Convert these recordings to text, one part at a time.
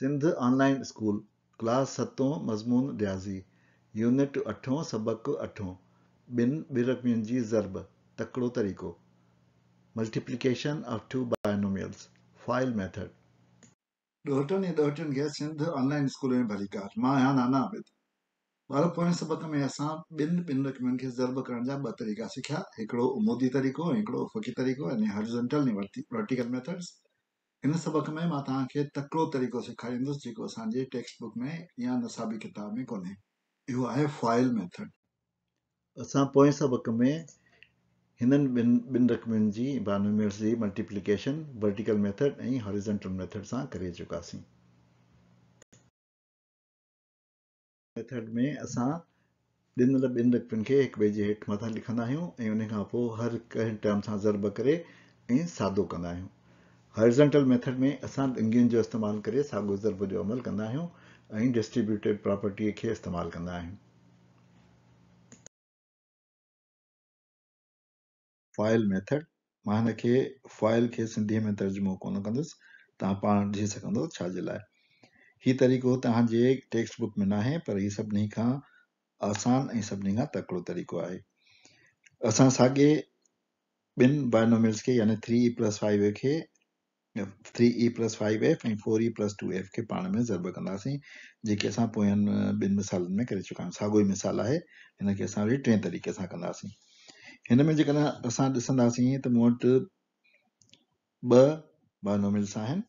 سنڌ آن line school, class ستون، مضمون رياضي، يونٽ اٺون، سبق اٺون، ٻن ٻه رقمين جي ضرب، تڪڙو طريقو، Multiplication of Two Binomials، File Method. ڏوهٽن ۽ ڏوهٽين کي سنڌ آن لائين اسڪول ۾ ڀليڪار. مان آهيان نانا عابد. ٻارو پوئين سبق ۾ اسان ٻن ٻن رقمين کي ضرب ڪرڻ جا ٻه طريقا سکيا، هڪڙو عمودي طريقو ۽ هڪڙو افقي طريقو يعني Horizontal ۽ Vertical Methods. هن سبق ۾ مان توهان کي تڪڙو طريقو سيکاريندس جيڪو اسان جي ٽيڪسٽ بڪ ۾ يا نصابي ڪتاب ۾ ڪونهي. اهو آهي فوائل ميٿڊ. اسان پوئين سبق ۾ هنن ٻن ٻن رقمين جي بائنوميلز جي multiplication vertical method ۽ horizontal method سان ڪري چڪاسين. ميٿڊ ۾ اسان ڏنل ٻن رقمن کي هڪٻئي جي هيٺ مٿان لکندا آهيون ۽ ان کان پوء هر ڪنهن ٽرم سان ضرب ڪري ۽ سادو ڪندا آهيون. هاريزنٽل ميٿڊ ۾ اسان ڏنگين جو استعمال ڪري ساڳيو ضرب جو عمل ڪندا آهيون ۽ ڊسٽريبيوٽيو پراپرٽيء کي استعمال ڪندا آهيون. فائل ميٿڊ، مان هن کي فائل کي سنڌيء ۾ ترجمو ڪونه ڪندس، توهان پاڻ ڏسي سگهندو ڇا جي لاء. هي طريقو توهان جي ٽيڪسٽ بڪ ۾ ناهي پر هي سڀني کان آسان ۽ سڀني کان تڪڙو طريقو آهي. اسان ساڳئي ٻن بائنوميلز کي يعني ٿري اي پلس فائيو اي کي three E plus five F ۽ four E plus two F کي پاڻ ۾ ضرب ڪنداسين جيڪي اسان پوين ٻن مثالن ۾ ڪري چڪا آهيون. ساڳيو ئي مثال آهي، هن کي اسان وري ٽئين طريقي سان ڪنداسين. هن ۾ جيڪڏهن اسان ڏسنداسين ته مون وٽ ٻه بائنوميلس آهن.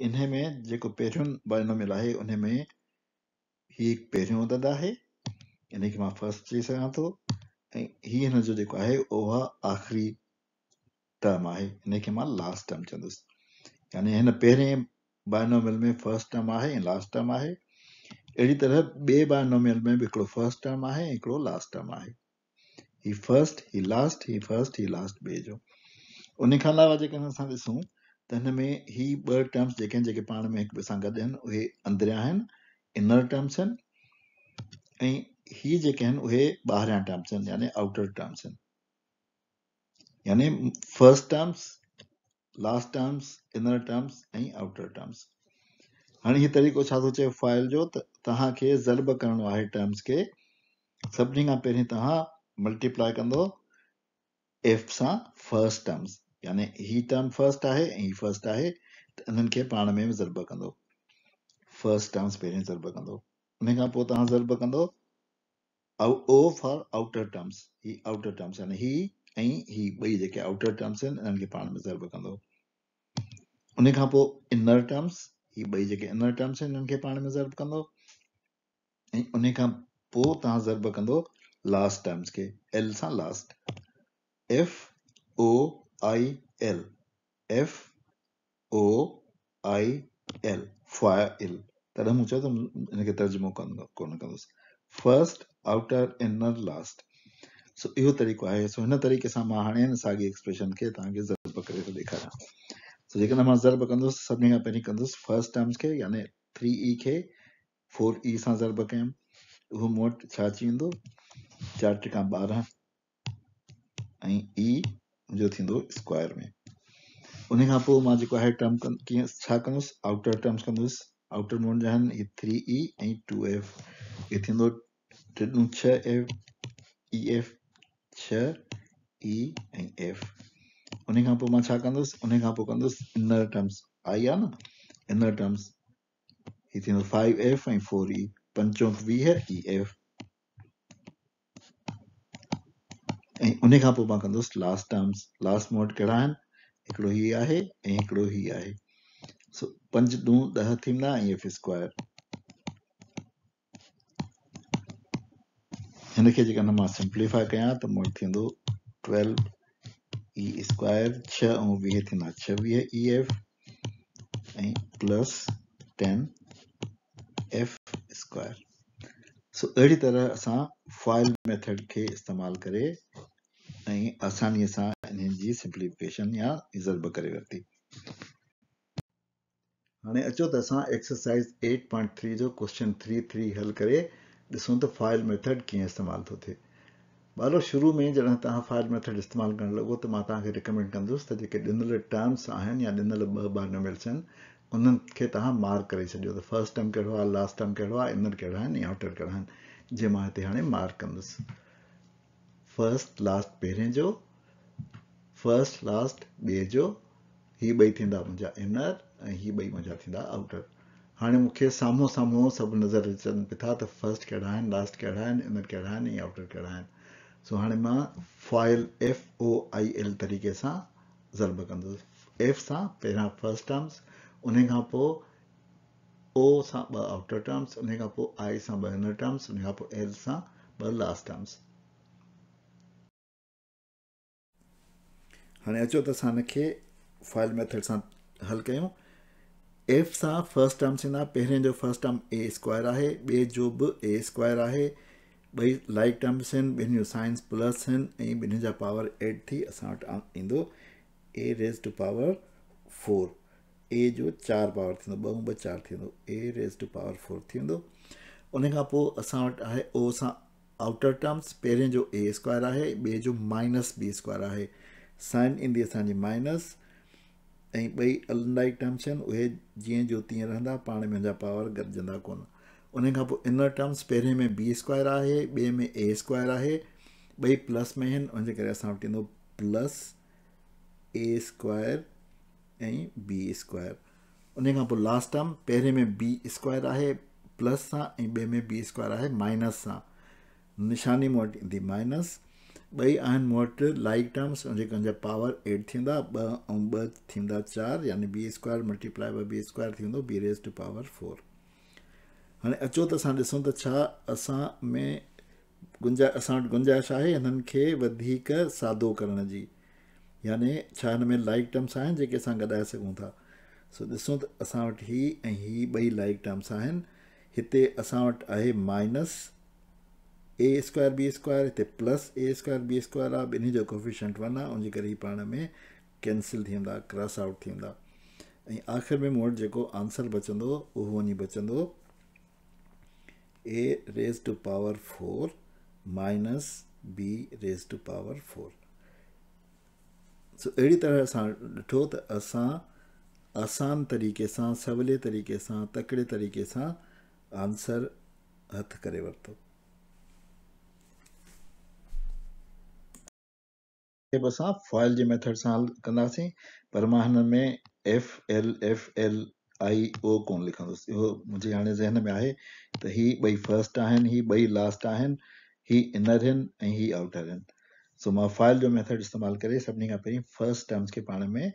انهي ۾ جيڪو پهريون بائنوميل آهي انهي ۾ هي هڪ پهريون عدد آهي، انهي کي مان فرسٽ چئي سگهان ٿو ۽ هي هن جو جيڪو آهي اها آخري ٽرم آهي، انهي کي مان لاسٽ ٽرم چوندس. يعني هن پهرين بائنوميل ۾ فرسٽ ٽرم آهي ۽ لاسٽ ٽرم آهي. اهڙي طرح ٻئي بائنوميل ۾ به هڪڙو فرسٽ ٽرم آهي ۽ هڪڙو لاسٽ ٽرم آهي. هي فرسٽ، هي لاسٽ، هي فرسٽ، هي لاسٽ ٻئي جو. ان کان علاوه جيڪڏهن اسان ڏسون ته هن ۾ هي ٻه ٽرمس جيڪي آهن جيڪي پاڻ ۾ هڪ ٻئي سان گڏ آهن اهي اندريان آهن، انر ٽرمس آهن ۽ هي جيڪي آهن اهي ٻاهريان ٽرمس آهن يعني آئوٽر ٽرمس آهن. يعني first terms, last terms, inner terms ۽ outer terms. هاڻي هي طريقو ڇا ٿو چئي فائل جو ته توهان کي ضرب ڪرڻو آهي ٽرمز کي. سڀني کان پهرين توهان ملٽيپلائي ڪندو ايف سان فرسٽ ٽرمز، يعني هي ٽرم فرسٽ آهي ۽ هي فرسٽ آهي ته انهن کي پاڻ ۾ ضرب ڪندو. فرسٽ ٽرمز پهرين ضرب ڪندو. ان کان پوء توهان ضرب ڪندو او فار آئوٽر ٽرمز، هي آئوٽر ٽرمز يعني هي ۽ هي ٻئي جيڪي آئوٽر ٽرمز آهن انهن کي پاڻ ۾ ضرب ڪندو. ان کان پوء انر ٽرمز، هي ٻئي جيڪي انر ٽرمز آهن انهن کي پاڻ ۾ ضرب ڪندو ۽ ان کان پوء توهان ضرب ڪندو لاسٽ ٽرمز کي ايل سان last, F O I L, F O I L, file, تڏهن مون چيو ته ان کي ترجمو ڪونه ڪندس. First, outer, inner, last. So اهو طريقو آهي. سو هن طريقي سان مان هاڻي هن ساڳي ايڪسپريشن کي توهان کي ضرب ڪري ٿو ڏيکاريان. سو جيڪڏهن مان ضرب ڪندس سڀني کان پهرين ڪندس فرسٽ ٽرمز کي يعني ٿري اي کي فور اي سان ضرب ڪيم اهو مون وٽ ڇا اچي ويندو چار ٽڪا ٻارهن ۽ اي جو ٿيندو اسڪوائر ۾. ان کان پوء مان جيڪو آهي ٽرم ڪيئن ڇا ڪندس آئوٽر ٽرمز ڪندس. آئوٽر مون جا آهن هي ٿري اي ۽ ٽو ايف، هي ٿيندو ٽي ڏون ڇهه ايف اي ايف ڇهه اي ۽ ايف. ان کان پوء مان ڇا ڪندس ان کان پوء ڪندس انر ٽرمز آئي آ نه انر ٽرمز، هي ٿيندو فائيو ايف ۽ فور اي، پنج چونڪ ويهه اي ايف. ۽ ان کان پوء مان ڪندس لاسٽ ٽرمز. لاسٽ مون وٽ ڪهڙا آهن؟ هڪڙو هي آهي ۽ هڪڙو هي آهي. سو پنج ڏون ڏهه ٿيندا ۽ ايف اسڪوائر. هن کي جيڪڏهن مان سمپليفائي ڪيان ته مون وٽ ٿيندو ٽويلو اي اسڪوائر، ڇهه ۽ ويهه ٿيندا ڇويهه اي F ۽ plus ten F square. سو اهڙي طرح اسان فائل ميٿڊ کي استعمال ڪري ۽ آساني سان انهن جي سمپليفڪيشن يا ضرب ڪري ورتي. هاڻي اچو ته اسان ايڪسرسائيز ايٽ پوائنٽ ٿري جو ڪوئسچن ٿري ٿري حل ڪري ڏسون ته فائل ميٿڊ ڪيئن استعمال ٿو ٿئي. ٻارو شروع ۾ جڏهن توهان فائل ميٿڊ استعمال ڪرڻ لڳو ته مان توهان کي ريڪمينڊ ڪندس ته جيڪي ڏنل ٽرمس آهن يا ڏنل ٻه بائنوميلس آهن انهن کي توهان مارڪ ڪري ڇڏيو ته فرسٽ ٽرم ڪهڙو آهي، لاسٽ ٽرم ڪهڙو آهي، انر ڪهڙا آهن ۽ آئوٽر ڪهڙا آهن. جيئن مان هتي هاڻي مارڪ ڪندس فرسٽ لاسٽ پهرين جو، فرسٽ لاسٽ ٻئي جو، هي ٻئي ٿيندا منهنجا انر ۽ هي ٻئي منهنجا ٿيندا آئوٽر. هاڻي مون کي سامهون سامهون سڀ نظر اچن پيا ٿا ته فرسٽ ڪهڙا آهن، لاسٽ ڪهڙا آهن، انر ڪهڙا آهن ۽ آئوٽر ڪهڙا آهن. سو هاڻي مان فوائل FOIL طريقي سان ضرب ڪندس. ايف سان پهريان فرسٽ ٽرمز، انهي کان پوء او سان ٻه آئوٽر ٽرمز، انهي کان پوء آء سان ٻه انر ٽرمز، انهي کان پوء ايل سان ٻه لاسٽ ٽرمز. هاڻي اچو ته اسان هن کي فائل ميٿڊ سان حل ڪيون. ايف سان فرسٽ ٽرم ٿيندا، پهرين جو فرسٽ ٽرم اي اسڪوائر آهي، ٻئي جو به اي اسڪوائر آهي، ٻئي لائيڪ ٽرمز آهن، ٻنهي جون سائنس پلس آهن ۽ ٻنهي جا پاور ايڊ ٿي اسان وٽ ايندو اي ريز ٽو پاور 4. اي جو 4 پاور ٿيندو، ٻه ٻه چار ٿيندو، اي ريز ٽو پاور 4 ٿي ويندو. ان کان پوء اسان وٽ آهي او سان آئوٽر ٽرمز، پهرين جو اي اسڪوائر آهي، ٻئي جو مائنس بي اسڪوائر آهي، سائن ايندي اسان جي مائنس ۽ ٻئي انلائيڪ ٽرمز آهن، اهي جيئن جو تيئن رهندا، پاڻ ۾ ان جا پاور گڏجندا ڪونه. ان کان پوء انر ٽرمز، پهرين ۾ بي اسڪوائر آهي، ٻئي ۾ اي اسڪوائر آهي، ٻئي پلس ۾ آهن، ان جي ڪري اسان وٽ ايندو plus A square ۽ B square. ان کان پوء لاسٽ ٽرم، پهرين ۾ بي اسڪوائر آهي پلس سان ۽ ٻئي ۾ بي اسڪوائر آهي مائنس سان، نشاني مون وٽ ايندي مائنس، ٻئي آهن مون وٽ لائيڪ ٽرمز، ان جي ڪري ان جا پاور ايڊ ٿيندا، ٻه ۽ ٻه ٿيندا 4، يعني B square multiply by B square ٿي ويندو بي ريز ٽو پاور 4. هاڻي اچو ته اسان ڏسون ته ڇا اسان ۾ گنجا اسان وٽ گنجائش آهي هنن کي وڌيڪ سادو ڪرڻ جي، يعني ڇا هن ۾ لائيڪ ٽرمس آهن جيڪي اسان گڏائي سگهون ٿا. سو ڏسون ته اسان وٽ هي ۽ هي ٻئي لائيڪ ٽرمس آهن. هتي اسان وٽ آهي minus A square B square, هتي plus A square B square آهي، ٻنهي جو ڪوفيشنٽ 1 آهي، ان جي ڪري هي پاڻ ۾ ڪينسل ٿي ويندا، ڪراس آئوٽ ٿي ويندا ۽ آخر ۾ مون وٽ جيڪو آنسر بچندو اهو وڃي بچندو A raise to power 4 minus B raise to power 4. سو اهڙي طرح اسان ڏٺو ته اسان آسان طريقي سان، سولي طريقي سان، تڪڙي طريقي سان آنسر هٿ ڪري ورتو. کي به اسان فوائل جي ميٿڊ سان حل ڪنداسين پر مان هن ۾ F L F L I O ڪونه لکندس. اهو منهنجي هاڻي ذهن ۾ آهي ته هي ٻئي فرسٽ آهن، هي ٻئي لاسٽ آهن، هي انر آهن ۽ هي آئوٽر آهن. سو مان فوائل جو ميٿڊ استعمال ڪري سڀني کان پهرين فرسٽ ٽرمز کي پاڻ ۾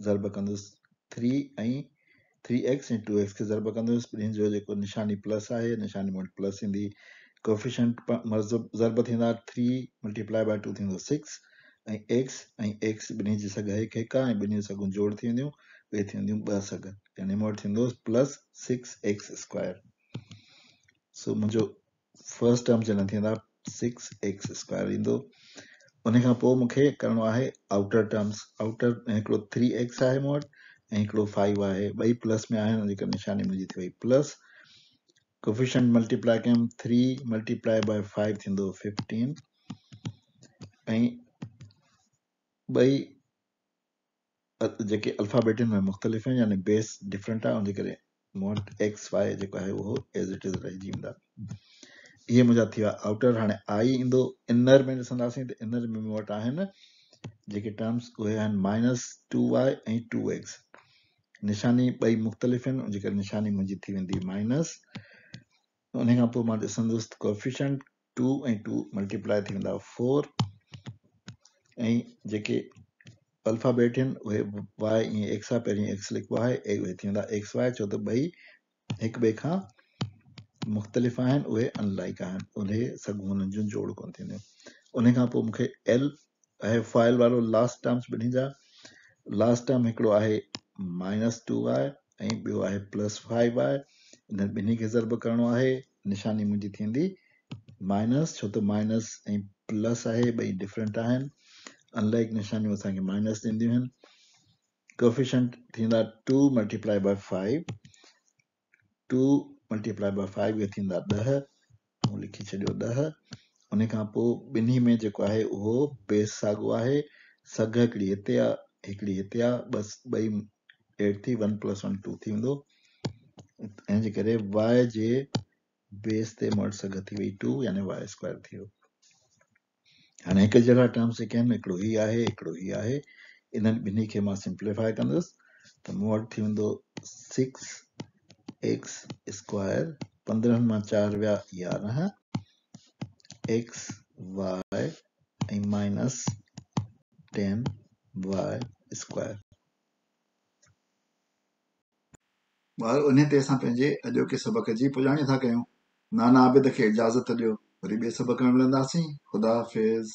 ضرب ڪندس. 3 ۽ 3 ايڪس ۽ 2 ايڪس کي ضرب ڪندس، ٻنهي جو جيڪو نشاني پلس آهي، نشاني مون وٽ پلس ايندي، ڪوفيشنٽ ضرب ٿيندا، 3 ملٽيپلائي باء 2 ٿيندو 6 ۽ ايڪس ۽ ايڪس ٻنهي جي سگهه هڪ هڪ آهي ۽ ٻنهي جون سگهون جوڙ ٿي وينديون، اهي ٿي وينديون ٻه سگهه، يعني مون وٽ ٿيندو پلس 6 ايڪس اسڪوائر. سو منهنجو فرسٽ ٽرم جڏهن ٿيندا 6 ايڪس اسڪوائر ايندو. ان کان پوء مون کي ڪرڻو آهي آئوٽر ٽرمز. آئوٽر ۾ هڪڙو 3 ايڪس آهي مون وٽ ۽ هڪڙو 5 آهي، ٻئي پلس ۾ آهن، ان جي ڪري نشاني منهنجي ٿي وئي پلس. ڪوفيشنٽ ملٽيپلائي ڪيم، 3 ملٽيپلائي باء 5 ٿيندو 15 ۽ ٻئي جيڪي الفابيٽن ۾ مختلف آهن، يعني بيس ڊفرنٽ آهي، ان جي ڪري مون وٽ ايڪس وائي جيڪو آهي اهو ايز it از رهجي ويندا. اهي منهنجا ٿي ويا آئوٽر. هاڻي آئي ايندو انر ۾ ڏسنداسين ته انر ۾ مون وٽ آهن جيڪي ٽرمز اهي آهن مائنس 2 وائي ۽ 2 ايڪس. نشاني ٻئي مختلف آهن، ان جي ڪري نشاني منهنجي ٿي ويندي مائنس. ان کان پوء مان ڏسندس ته ڪوفيشنٽ 2 ۽ 2 ملٽيپلائي ٿي ويندا 4 ۽ جيڪي الفابيٽ آهن اهي وائي ۽ ايڪس آهي، پهرين ايڪس لکبو آهي، اهي ٿي ويندا ايڪس وائي، ڇو ته ٻئي هڪ ٻئي کان مختلف آهن، اهي ان لائيڪ آهن، اهي سگهون انهن جون جوڙ ڪونه ٿينديون. ان کان پوء مونکي ايل آهي فائل وارو لاسٽ ٽرمس ٻنهي جا، لاسٽ ٽرم هڪڙو آهي مائنس 2 وائي ۽ ٻيو آهي پلس 5 وائي، انهن ٻنهي کي ضرب ڪرڻو آهي، نشاني منهنجي ٿيندي مائنس، ڇو ته مائنس ۽ پلس آهي، ٻئي ڊفرنٽ آهن، انلائيڪ نشانيون اسان کي مائنس ڏينديون آهن. ڪوفيشنٽ ٿيندا 2 ملٽيپلائي باء 5، 2 ملٽيپلائي باء 5 اهي ٿيندا 10، مون لکي ڇڏيو 10. ان کان پوء ٻنهي ۾ جيڪو آهي اهو بيس ساڳو آهي، سگهه هڪڙي هتي آ، هڪڙي هتي آ، بس ٻئي 8 ٿي 1 پلس 1 2 ٿي ويندو. ان جي ڪري y جي بيس تي مون وٽ سگهه ٿي وئي 2 يعني y square ٿي ويو. هاڻي هڪ جهڙا ٽرمس جيڪي آهن هڪڙو هي آهي هڪڙو هي آهي، انهن ٻنهي کي مان سمپليفائي ڪندس ته مون وٽ ٿي ويندو سڪس ايڪس اسڪوائر، 15 مان 4 ويا 11، ايڪس وائي ۽ مائنس ٽين وائي اسڪوائر. ٻار انهي تي اسان پنهنجي اڄوڪي سبق جي پڄاڻي ٿا ڪيون. نانا عابد کي اجازت ڏيو. وري ٻئي سبق ۾ ملنداسين. خدا حافظ.